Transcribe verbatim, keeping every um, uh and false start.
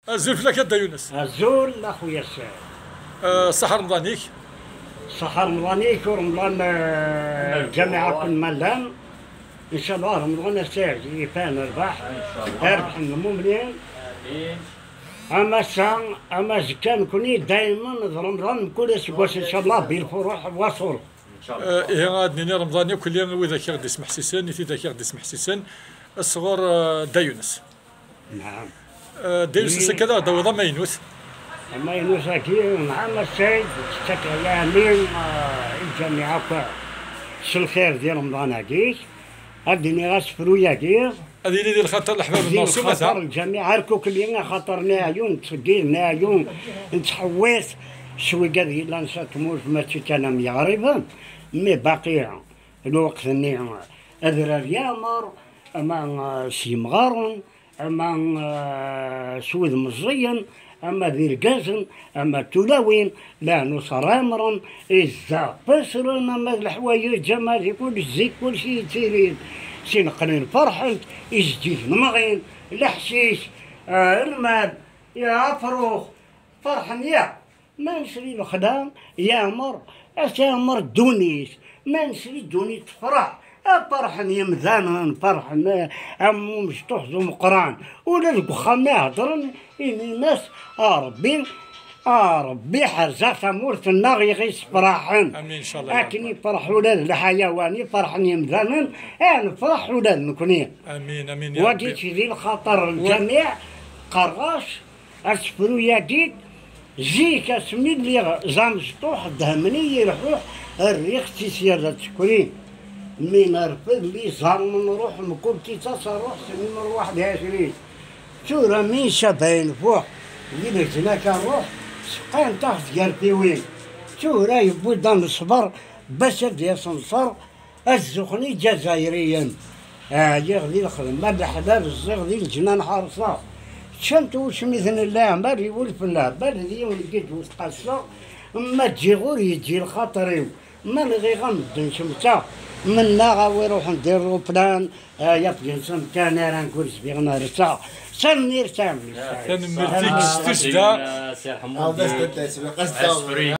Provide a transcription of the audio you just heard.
Azul fell-ak a Dda Yunes. Azul a xuya Saɛid. Eh, ṣṣeḥ Remḍan-ik. Ṣṣeḥ Remḍan-ik u Remḍan, eh, lǧamiɛa akk n ma llan. Incallah Remḍan ass-a ifan rrbeḥ. Incallah. Rrbeḥ n lmumnin. Amin. Ama ass-a, ama azekka, nekni daymen d Remḍan mkul aseggas, incallah, bilfuruḥ waṣul. Eh, ihi ad nini Remḍan akk i widak i ɣ-d-ismeḥsisen, i tidak i ɣ-d-ismeḥsisen, sɣur, eh, Dda Yunes. Naɛam. Eh, Dda Yunes, ass-agi ad aɣ-d-tawiḍ amaynut. Amaynut-agi, naɛam a Saɛid, tettak lɛali, eh, i lǧamiɛa akk s lxir di Remḍan-agi. Ad d-iniɣ asefru-agi. Ad yili di lxaṭer leḥbab-nneɣ s umata. Di lxaṭer lǧamiɛa, ar kukli, axaṭer neɛyu, nettseggir, neɛyu, nettḥewwis s wigad yellan s at tmurt, mačči kan am yiɣriben, mi baqi lweqt-nni adrar yeɛmer, ama, eh, s yemɣaren, ama, eh, s wid meẓẓiyen, ama d irgazen, ama d tulawin, llan uṣer ɛemren, izdeɣ fesren, ama d leḥwayeǧ, ama di kullec, zik kullec yettili-d. Sin qqnen ferḥen, izdiden mɣin, leḥcic, eh, lmal, ya afrux, ferḥen ya. Ma nesri lexla, yeɛmer, ad teɛmer ddunit. Ma nesri ddunit tefreḥ, ad ferḥen yemdanen, ferḥen, eh, am umecṭuḥ d umeqqran. Ula deg uxxam mi heddren, inin-as: "A Rebbi, a Rebbi, ḥerz-aɣ tamurt-nneɣ i ɣ-issefraḥen." Amin, incallah, ya Rebbi. Akken ifreḥ ula d lḥayawan, ifreḥen yemdanen, ad nefreḥ ula d nekni. Amin, amin, ya Rebbi. Wagi d lxaṭer n lǧamiɛ, qqareɣ-as, asefru-yagi, zik asmi lliɣ d amecṭuḥ, dehmni yelḥuḥ, rriɣ-tt i tyerra d tekri. Mi nerfed liẓer nruḥ, mkul titas rruḥ, s nruḥ d ɛecrin. Tura mi ncaba yenfuḥ, di leǧnak rruḥ, sqant-aɣ tgertiwin. Tura yewwi-d ad neṣber, bac ad d-yas nṣer, Azzux n Iǧazairiyen. Ɛyiɣ di lxedma, leḥlal ẓẓiɣ di leǧnan ḥerṣeɣ. Ččant wucmiten n leɛmer, iwulfen lehbal, d yiwen n yid ur tqasseɣ. Ma ǧǧiɣ ur yeǧǧi lxaṭer-iw. Ma nɣiɣ a medden cemteɣ. Mennaɣ a wi ruḥen di rruplan, ay afgensen kan ara nkul sbiɣ nersa. Tanemmirt-am. Tanemmirt-ik s tussda. As-free.